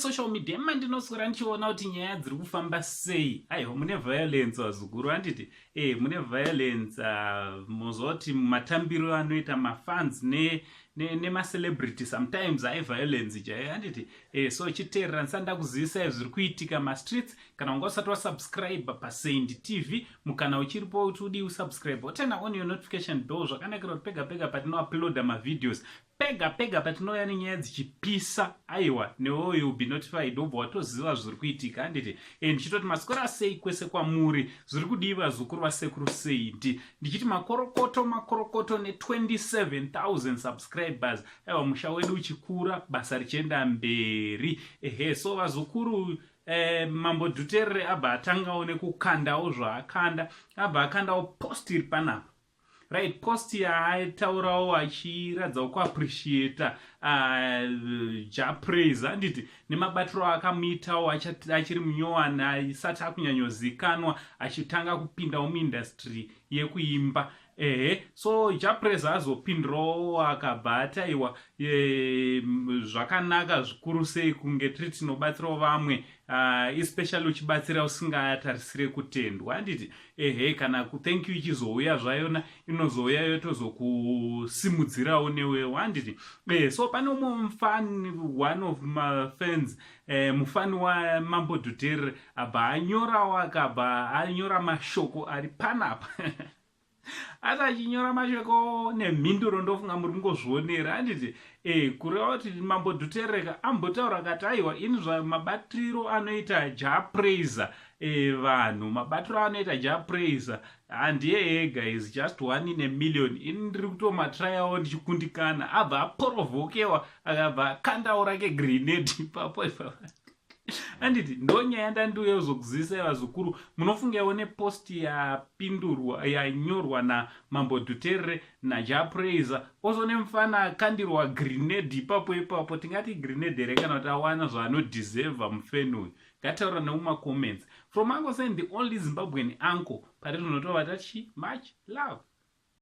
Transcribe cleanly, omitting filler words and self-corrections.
Social media mandinoswera ndichiona kuti nyaya dziri kufamba sei. Aiwa, mune violence vazukuru, handiti? E, mune violence. Mozoti matambiro anoita mafans nemacelebrity ne sometimes ai violence chaiyo, handiti? E, so chiteerera ndisati ndakuzivisai zviri kuitika mastreets. Kana wanga usati wasubscribe paSaint TV, mukana uchiripo kuti udii usubscribe, woturn on your notification bell. Zvakanakira kuti pega pega patinouploada mavideos, pega pega patinouya nenyaya dzichipisa, aiwa, newewo you'll be notified, wobva watoziva zviri kuitika, handiti? E, ndichitoti maswera sei kwese kwamuri, zviri kudii vazukuru vasekuru Saint? Ndichiti makorokoto, makorokoto ne27,000 subscribers. Aiwa, musha wedu uchikura, basa richienda mberi. Ehe, so vazukuru, Mambo Dhuterere abva atangawo nekukandawo zvaakanda. Abva akandawo post iri panapa, right? Post yaaitaurawo achiratidzawo kuappreciata Jah Prayzah, handiti, nemabatiro akamuitawo achiri munyowani, asati akunyanyozikanwa, achitanga kupindawo muindustry yekuimba. Ehe, so Jah Prayzah azopindurawo, akabva ataiwa zvakanaka zvikuru sei kunge tiri tinobatsirawo vamwe, especially uchibatsira usingatarisire kutendwa, handiti? Ehe, kana kuthank you ichizouya zvayona, inozouya yotozokusimudzirawo newewo, handiti? Ehe, so pane umwe mufani, one of mafans, mufani waMambo Dhuterere, abva anyorawo, akabva anyora mashoko ari panapa. Asi achinyora mashoko nemhinduro, ndofunga muri kungozvionera, handiti? Kureva kuti Mambo Dhuterere ambotaura kati, aiwa, ini mabatiro anoita Jah Prayzah vanhu, mabatiro anoita Jah Prayzah handiye ega, is just one in a million. Ini ndiri kutomatrayawo ndichikundikana. Abva aprovokewa, akabva akandawo rake grenade ipapo ipapo, handiti? Ndo nyaya ndandiuya kuzokuzivisai vazukuru. Munofungawo nepost yapindurwa, yanyorwa naMambo Dhuterere naJah Prayzah, ozo nemufana akandirwa grenade ipapo ipapo, tingati grenade here kana kuti awana zvaanodeserva mufeni uyu? Ngataura nemumacomments. From Uncle Saint, the only Zimbabwean uncle, pari rinotova tachi much love.